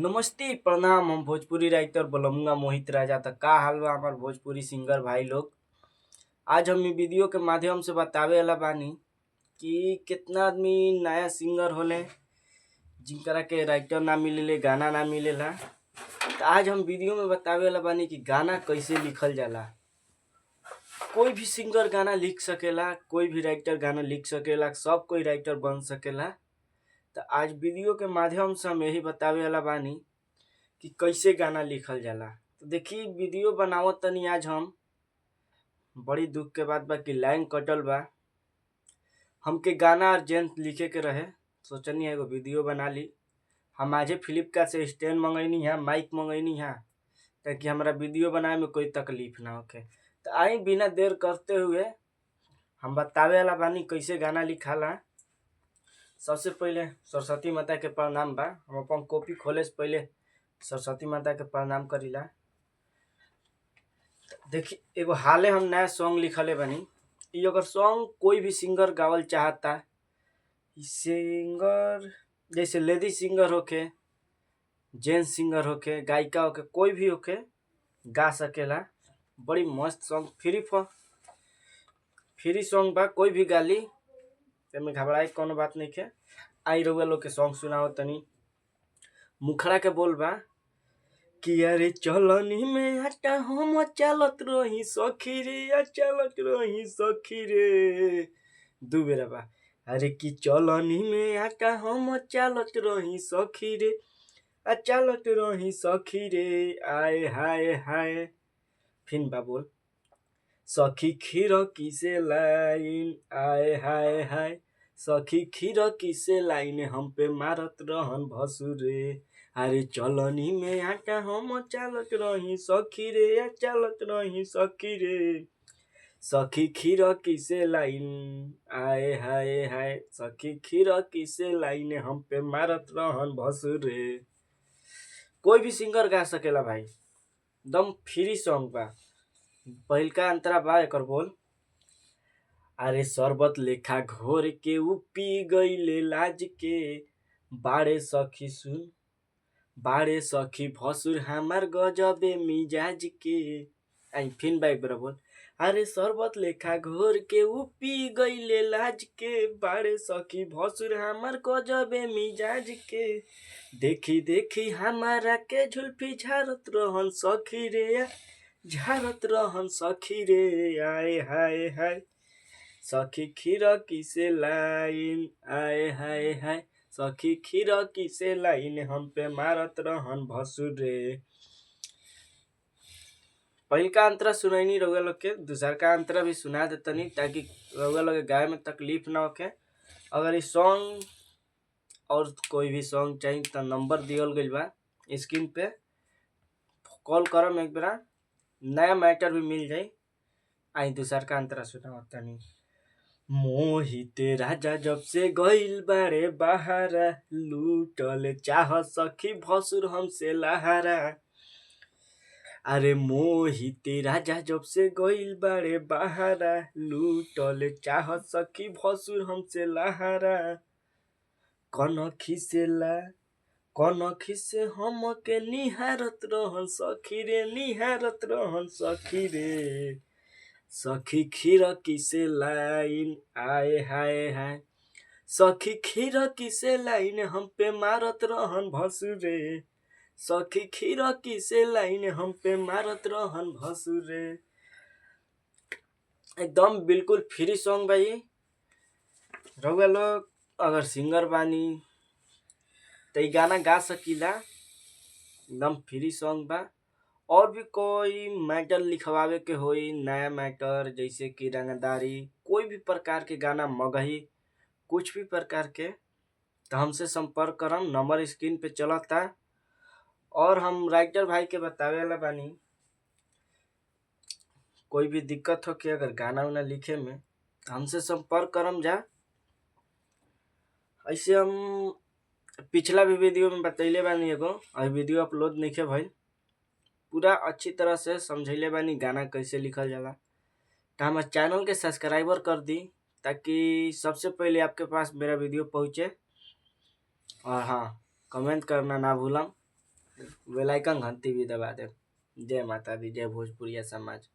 नमस्ते, प्रणाम। हम भोजपुरी राइटर बलमुआ मोहित राजा। त का हाल बा हमार भोजपुरी सिंगर भाई लोग। आज हम इ वीडियो के माध्यम से बतावे वाला बानी कि केतना आदमी नया सिंगर होले जिनकरा के राइटर ना मिलेले, गाना ना मिलेला। त आज हम वीडियो में बतावे वाला बानी कि गाना कैसे लिखल जाला। कोई भी सिंगर गाना लिख सकेला, कोई भी राइटर गाना लिख सकेला, सब कोई राइटर बन सकेला। त आज वीडियो के माध्यम से हम यही बतावे वाला बानी कि कैसे गाना लिखल जाला। तो देखी वीडियो बनावत तनी आज हम, बड़ी दुख के बात बा कि लाइन कटल बा। हमके गाना अर्जेंट लिखे के रहे, सोचनी एगो वीडियो बना ली। हम आजे फ्लिपकार्ट से स्टैंड मंगैनी है, माइक मंगैनी है, ताकि हमरा वीडियो बनावे में कोई तकलीफ ना होखे। तो आई बिना देर करते हुए हम बतावे वाला बानी कैसे गाना लिखाला। सबसे पहिले सरस्वती माता के प्रणाम बा। हम अपन कॉपी खोले से पहिले सरस्वती माता के प्रणाम करीला। देखी एगो हाले हम नया सॉन्ग लिखले बानी। इ अगर सॉन्ग कोई भी सिंगर गावल चाहता, इ सिंगर जैसे लेडीज सिंगर होखे, जेंट्स सिंगर होखे, गायिका होखे, कोई भी होखे गा सकेला। बड़ी मस्त सॉन्ग, फ्री सॉन्ग बा, कोई भी गाली, एमे घबराए के कोनो बात नइखे। आई रउआ लोग के सॉन्ग सुनाओ तनी। मुखड़ा के बोल बा कि अरे चलनी में आटा हम चलत रही सखी रे, आ चलत रही सखी रे। दू बेरा बा। अरे कि चलनी में आटा हम चलत रही सखी रे, आ चलत रही सखी रे, आए हाय हाय। फिन बा बोल सखी खिड़की से लाइन, आए हाय हाय। सखी खिड़की से लाइन हम पे मारत रहन भसुरे। अरे चलनी में आटा हम चलत रही सखी रे, आ चलत रही सखी रे। सखी खिड़की से लाइन, आए हाय हाय। सखी खिड़की से लाइन हम पे मारत रहन भसुरे। कोई भी सिंगर गा सकेला भाई, एकदम फ्री सॉन्ग बा। पहिलका अंतरा बा एकर बोल। अरे शरबत लेखा घोर के उ पी गईले लाज के, बाड़े सखी सुन बाड़े सखी भसुर हमार गजबे मिजाज के। आई फिन बा एक बेरा बोल। अरे शरबत लेखा घोर के उ पी गईले लाज के, बाड़े सखी भसुर हमार गजबे मिजाज के। देखी देखी हमारा के झुल्फी झारत रहन सखी रे, झारत रहन सखी रे, आए हाय हाय। सखी खिड़की से लाइन, आए हाय हाय। सखी खिड़की से लाइन हम पे मारत रहन भसुरे। पहिलका अंतरा सुनैनी रउआ लोग के, दूसरका अंतरा भी सुना देतनी ताकि रउआ लोग के गाए में तकलीफ ना होखे। अगर इ सॉन्ग और कोई भी सॉन्ग चाहिए तो नंबर दिहल गइल बा स्क्रीन पे, कॉल करम एक बेरा, नया मैटर भी मिल जाई। आई दूसरका अंतरा सुनावत तनी। मोहित राजा जब से गइल बाड़े बहारा, लूटल चाह सखी भसुर हमसे लहारा। अरे मोहित राजा जब से गइल बाड़े बहारा, लूटल चाह सखी भसुर हमसे लहारा। कनखी से कनखी से हमके निहारत रहन सखी रे, निहारत रहन सखी रे। सखी खिड़की से लाइन, आए हाय हाय। सखी खिड़की से लाइन हम पे मारत रहन भसुरे। सखी खिड़की से लाइन हम पे मारत रहन भसुरे। एकदम बिल्कुल फ्री सॉन्ग भाई। रउआ लोग अगर सिंगर बानी त इ गाना गा सकीला, एकदम फ्री सॉन्ग बा। और भी कोई मैटर लिखवावे के होई, नया मैटर जैसे कि रंगदारी, कोई भी प्रकार के गाना, मगही, कुछ भी प्रकार के, तो हमसे संपर्क करम। नंबर स्क्रीन पे चलता। और हम राइटर भाई के बतावे वाला बानी, कोई भी दिक्कत हो के अगर गाना उना लिखे में हमसे संपर्क करम जा। ऐसे हम पिछला भी वीडियो में बतैले बानी एगो, अभी वीडियो अपलोड नइखे भइल, पूरा अच्छी तरह से समझैले बानी गाना कैसे लिखल जाला। तो हमार चैनल के सब्सक्राइबर कर दी ताकि सबसे पहले आपके पास मेरा वीडियो पहुँचे। और हाँ, कमेंट करना ना भूलम। बेल आइकन घंटी भी दबा देब। जय माता दी, जय भोजपुरिया समाज।